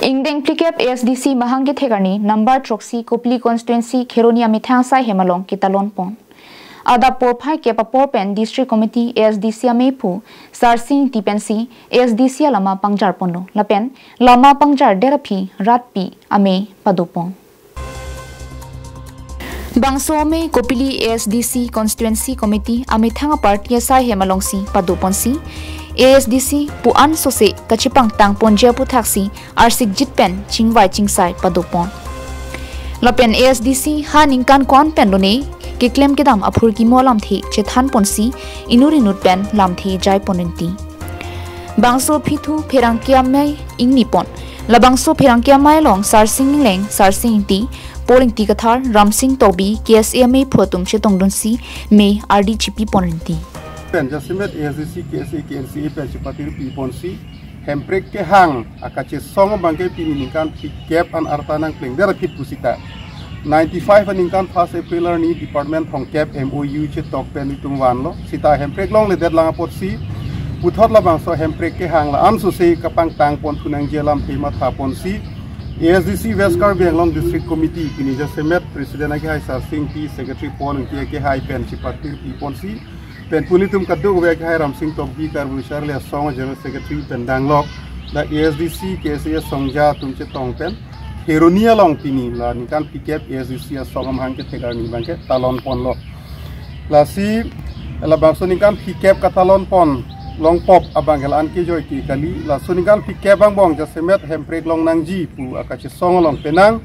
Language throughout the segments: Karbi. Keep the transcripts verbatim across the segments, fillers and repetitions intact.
Ingdeng phlikep A S D C mahang kethek arni number throksi Kopili constituency Kheroni amethang asai hem along ketalon pon. Adap porphai kep apor pen District Committee A S D C amephu Sarsing Ingti pensi A S D C alama pangjar ponlo. Lapen lama pangjar det aphi rat pi ame pado pon. Bangso ame Kopili A S D C Constituency Committee amethang aparty asai hem alongsi pado ponsi, A S D C pu-an sose kachepangtang ponji aputhaksi arsikjit pen chingvai chingsai pado pon. Lapen A S D C ha ningkan ko-an pen lone keklem kedam aphurkimo alamthe chethan ponsi inut inut pen lamthe jai pon rinti. Bangso aphi thu pherangke amei ingni pon. Labangso pherangke amei along Sarsing Ingleng, Sarsing Ingti, Paul Ingti Kathar, Ramsing Tokbi, K S A amephu atum chetongdunsi me ardi chipi pon rinti. Pen jasemet A S D C, K S A, K N C A pen chepatir pi ponsi Hemprek kehang akachesong abangke pini ningkan phlikep an arta nangplengdet aphi pusita, ninety-five aningkan first April arni department thomkep M O U chetok pen itum vanlo. Sita Hemprek longledet lang apotsi puthot labangso Hemprek kehang la-an sose kapangtang pon thu nangji alamthe matha ponsi A S D C West Karbi Anglong District Committee pini jasemet President akehai Sarsing Ingti, Secretary Paul Ingti akehai pen chepatir pi ponsi, pen puni atum kadokave akehai Ramsing Tokbi, Karbi Charli Asong General Secretary pen danglok, la A S D C, K S A asongja atum chetong pen Kheroni along pini la ningkan phlikep A S D C asong amahang kethek arni abangke talon ponlo. Lasi labangso ningkan phlikep katalon pon longpop abangke la-an kejoi ke kali. Laso ningkan phlikep angbong jasemet Hemprek long nangji pu akachesong along penang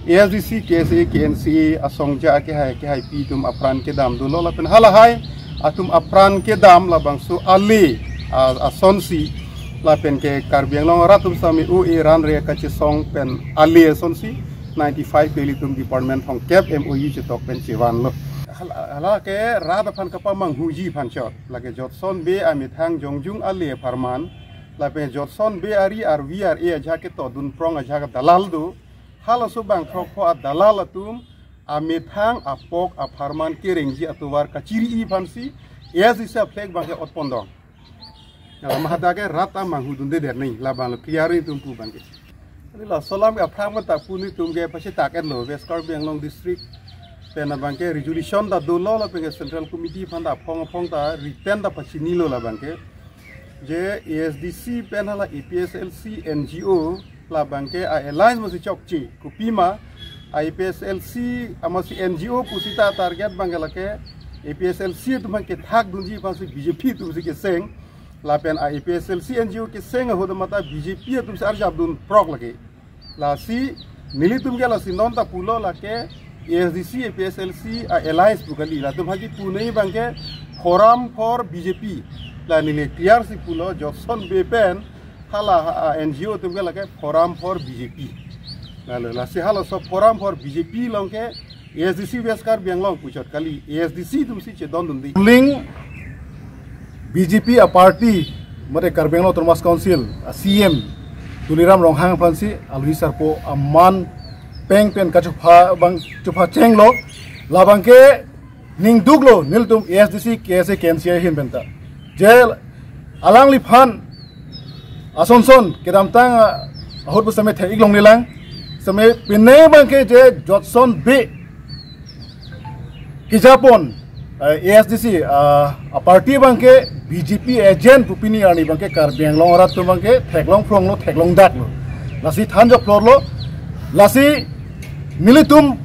A S D C, K S A, K N C A asongja akehai akehai pi atum apran kedam dolo lapen halahai atum apran kedam labangso ale, a, asonsi lapen ke Karbi Anglong arat atum sami o e ran re kachesong pen ale asonsi ninety-five Delhi atum department thomkep M O U chetok pen chevanlo. Hala, hala ke rat aphan kapamanghuji aphan chot. Lake Jotson Bey amethang jongjung ale apharman lapen Jotson Bey ari arvi ar-e ajahak keto dunprong ajahak dalal do. Halaso bang throkpho adalal atum amethang apok apharman kerengji atovar kachiri-i aphansi A S D C aflag abangke otpondong. Lama hadak ke rat amanghu dunde der nai labang lo clear atum pu abangke. Ani laso alam ke aphrang ta puni atum ke pachetak-etlo West Karbi Anglong District pen abangke resolution ta dolo lapen ke Central Committee aphan ta aphong aphong ta written ta pachinilo labangke. Je A S D C pen hala A P H L C N G O labangke a-alliance masi chokche. Kopima a-A P H L C amasi N G O pusita target abangke lake A P H L C atum aphan kethak dunji aphansi B J P atumsi keseng. Lapen a-A P H L C N G O keseng ahut mata B J P atumsi arjap dunprok lake. Lasi nelitum ke lasi non ta pulo lake A S D C, A P H L C a-alliance pu kali. Latum hagi punai abangke Forum for B J P. La neli clear si pulo Jotson Bey pen hala, a, N G O atum ke lake Forum for B J P. Lalu lasi halaso Forum for B J P along ke A S D C West Karbi Anglong puchot kali, A S D C atumsi chedon dunde. Ruling B J P aparty, mate Karbi Anglong Autonomous Council a C E M Tuliram Ronghang aphansi alwi sarpo aman peng pen kachopha abang chopha chenglo, labangke ningduklo nelitum A S D C, K S A, K N C A ahin penta. Je alangliphan asonson kedamtang, ah, ahut pu same thek-ik longle lang. Same pine abangke je Jotson Bey kejapon, eh, A S D C, ah, aparty abangke B J P agent pu pini arni abangke Karbi Anglong arat atum abangke theklong phronglo, theklong daklo. Lasi thanjok phlorlo. Lasi nelitum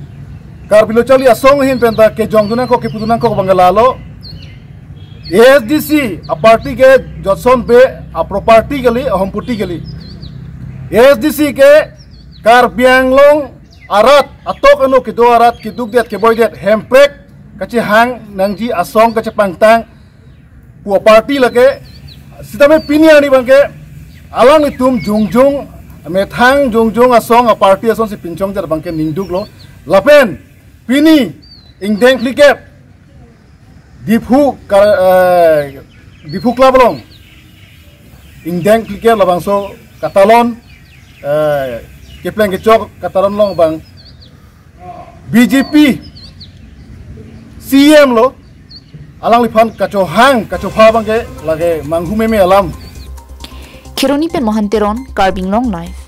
Karbi Lo Charli Asong ahin penta kejongdun nangkok, kepudun nangkok abangke lalo. A S D C aparty ke Jotson Bey aproperty kali, ahompoti kali. A S D C ke Karbi Anglong arat, atok anu kedo arat, kedukdet, keboidet, Hemprek kachehang nangji asong kachepangtang pu aparty lake. Sitame pini arni abangke alanglitum jongjung, methang jongjung asong aparty asonsi pinchongdet abangke ningduklo. Lapen pini ingdeng phlikep Diphu kar, eh, Diphu Club along ingdeng phlikep labangso katalon, eh, kepleng kechok katalon along abang B J P C E M lo, alangliphan kachohang kachopha abangke lake manghu meme alam. Kheroni pen Mohan Teron, Karbi Anglong Live.